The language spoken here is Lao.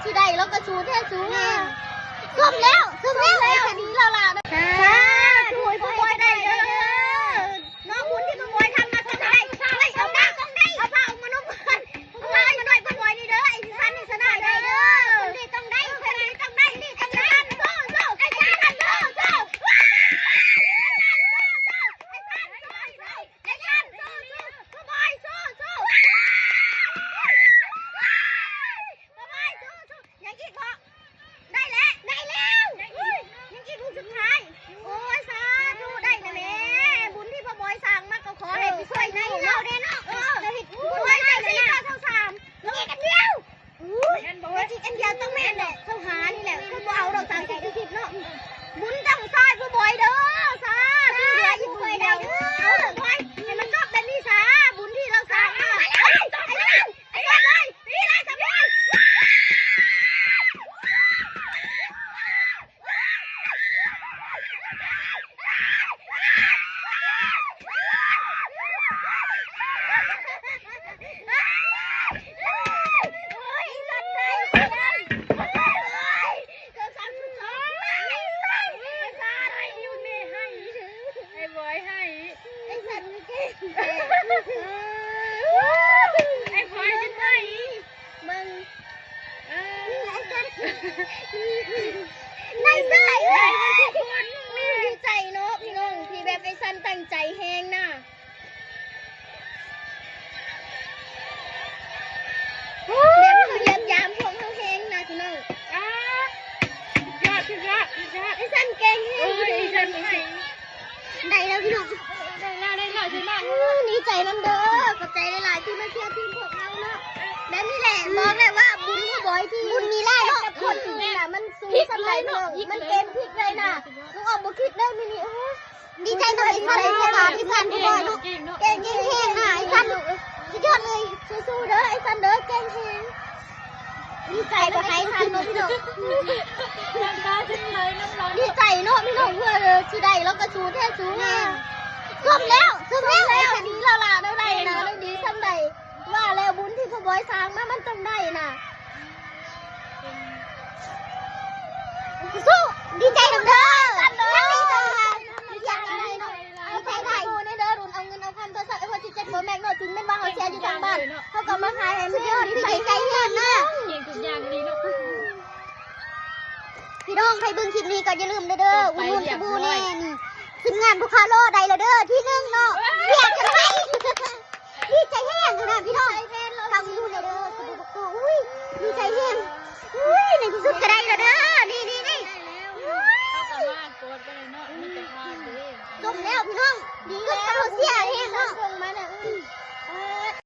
ຊິໄດ້ ລາວກໍສູ້ແທ້ສູ້ ແມ່ນ ສົມແລ້ວ ສົມແລ້ວ ເອີ ດີແລ້ວລະ ສາທຸ ໃຫ້ພໍ່ບອຍໄດ້ເດີ ເນາະ ບຸນທີ່ພໍ່ບອຍທຳມາຕ້ອງໄດ້ ເຮີ້ຍ ເອົາຜ້າ ເອົາຜ້າອອກມານຸ່ງກ່ອນ ເອົາຜ້າມາໜ້ອຍພໍ່ບອຍນີ້ເດີ ໄອ້ທີ່ຊັ້ນນີ້ຊະນະໄດ້ເດີ ຄົນນີ້ຕ້ອງໄດ້ ຄົນນີ້ຕ້ອງໄດ້ ນີ້ຕ້ອງໄດ້ ສູ້ໆ ໄອ້ຊັ້ນ ສູ້ໆ ໄອ້ຊັ້ນ ສູ້ໆ ພໍ່ບອຍ ສູ້ໆ ພໍ່ບອຍ ສູ້ໆ ຍັງອີກບໍ່? ໄດ້ແລ້ວ ໄດ້ແລ້ວ ຍັງອີກລູກສຸດທ້າຍ ໂອ້ຍ ສາທຸ ໄດ້ແລ້ວແມ່ ບຸນທີ່ພໍ່ບອຍສ້າງມາກໍຂໍໃຫ້ໄປຊ່ວຍໃນເຮົາແດ່ເນາະ ເອີ ເຈົ້າເຮັດບຸນໄວ້ໃຫ້ຊາວສາມ ຍັງອີກອັນດຽວ ອຸ້ຍ ຍັງອີກອັນດຽວຕ້ອງແມ່ນແຫຼະ ຊາວຫ້ານີ້ແຫຼະ ເພິ່ນບໍ່ເອົາດອກ ສາມສິບ ສີ່ສິບເນາະ ບຸນຕ້ອງຊ່ອຍພໍ່ບອຍເດີ ສາທຸ ເຫຼືອອີກບຸນດຽວ ເອົາພໍ່ບອຍ ໃຫ້ມັນຈົບແບບນີ້ສາ ບຸນທີ່ລາວສ້າງມາ ໄອ້ຊັ້ນ ໄອ້ຊັ້ນເລີຍ ນີ້ເລີຍ ສາມ ໄອ້ບອຍໃຫ້ ໄອ້ສັນເກັ່ງ ໄອ້ບອຍເປັນໃຜ ເບິ່ງ ເອີ ໄອ້ສັນ ໄດ້ເລີຍ ໄດ້ເລີຍ ດີໃຈເນາະພີ່ນ້ອງ ທີ່ແບບໄອ້ສັນຕັ້ງໃຈແຮງນະ ແບບເຂົາຢ້ຽມຢາມພວກເຮົາແຮງນະພີ່ນ້ອງ ອ່າ ສຸດຍອດ ສຸດຍອດ ສຸດຍອດ ໄອ້ສັນເກັ່ງແຮງ ເອີ ໄອ້ສັນໃຫ້ ໄດ້ແລ້ວພີ່ນ້ອງ ໄດ້ແລ້ວ ໄດ້ແລ້ວ ດີໃຈນຳເດີ ຂອບໃຈຫຼາຍໆ ທີ່ມາເຊຍທີມພວກເຮົາເນາະ ແບບນີ້ແຫຼະ ບອກແລ້ວວ່າບຸນຂອງບອຍທີ່ ບຸນມີຫຼາຍເນາະ ຄົນອື່ນນະ ມັນສູງສ່ຳໃດເນາະ ມັນເກມພິກເລີຍນະ ນ້ອງອອມບໍ່ຄິດເລີຍມື້ນີ້ ໂອ້ຍ ດີໃຈນຳໄອ້ສັນ ເພາະວ່າໄອ້ສັນບໍ່ບອຍເນາະ ເກັ່ງແຮງນະ ໄອ້ສັນ ສຸດຍອດເລີຍ ສູ້ໆເດີ ໄອ້ສັນເດີ ເກັ່ງແຮງ ດີໃຈນຳໄອ້ສັນເນາະພີ່ນ້ອງ ນ້ຳຕາຈະໄຫຼນ້ຳລາຍ ດີໃຈເນາະພີ່ນ້ອງ ເອີ ຊິໄດ້ ລາວກໍສູ້ແທ້ສູ້ ແມ່ນ ສົມແລ້ວ ສົມແລ້ວ ດີແລ້ວລະ ແນວໃດນະ ແນວດີສ່ຳໃດ ວ່າແລ້ວບຸນທີ່ພໍ່ບອຍສ້າງມາມັນຕ້ອງໄດ້ນະ ສູ້ ດີໃຈນຳເດີ ດີໃຈນຳເດີ ດີໃຈນຳເດີ ລຸ້ນເອົາເງິນເອົາຄຳໂທລະສັບ ໄອໂຟນສິບເຈັດ ໂປຣແມັກ ເນາະ ເຖິງແມ່ນວ່າເຮົາເສຍຢູ່ທາງບ້ານ ເຮົາກໍມາຂາຍໃຫ້ແມ່ ດີໃຈແຮງນະ ເກັ່ງທຸກຢ່າງອີ່ຫຼີເນາະ ພີ່ນ້ອງໃຜເບິ່ງຄລິບນີ້ກໍຢ່າລືມເດີ ອຸດໜູນສະບູແດ່ ນີ້ ທີມງານພວກຂ້າລໍໄດ້ແລ້ວເດີ ທີໜຶ່ງເນາະ ວຽກກັນໄປ ດີໃຈແຮງຂະໜາດພີ່ນ້ອງ ຟັງຢູ່ເດີ ສະບູບັກໂຕ ອຸ້ຍ ດີໃຈແຮງ ອຸ້ຍ ໃນທີ່ສຸດກໍໄດ້ແລ້ວເດີ ນີ້ໆໆ ໄດ້ແລ້ວ ອຸ້ຍ ເຮົາກໍມາກອດກັນເລີຍເນາະ ມີແຕ່ພາກເດ້ ສົມແລ້ວພີ່ນ້ອງ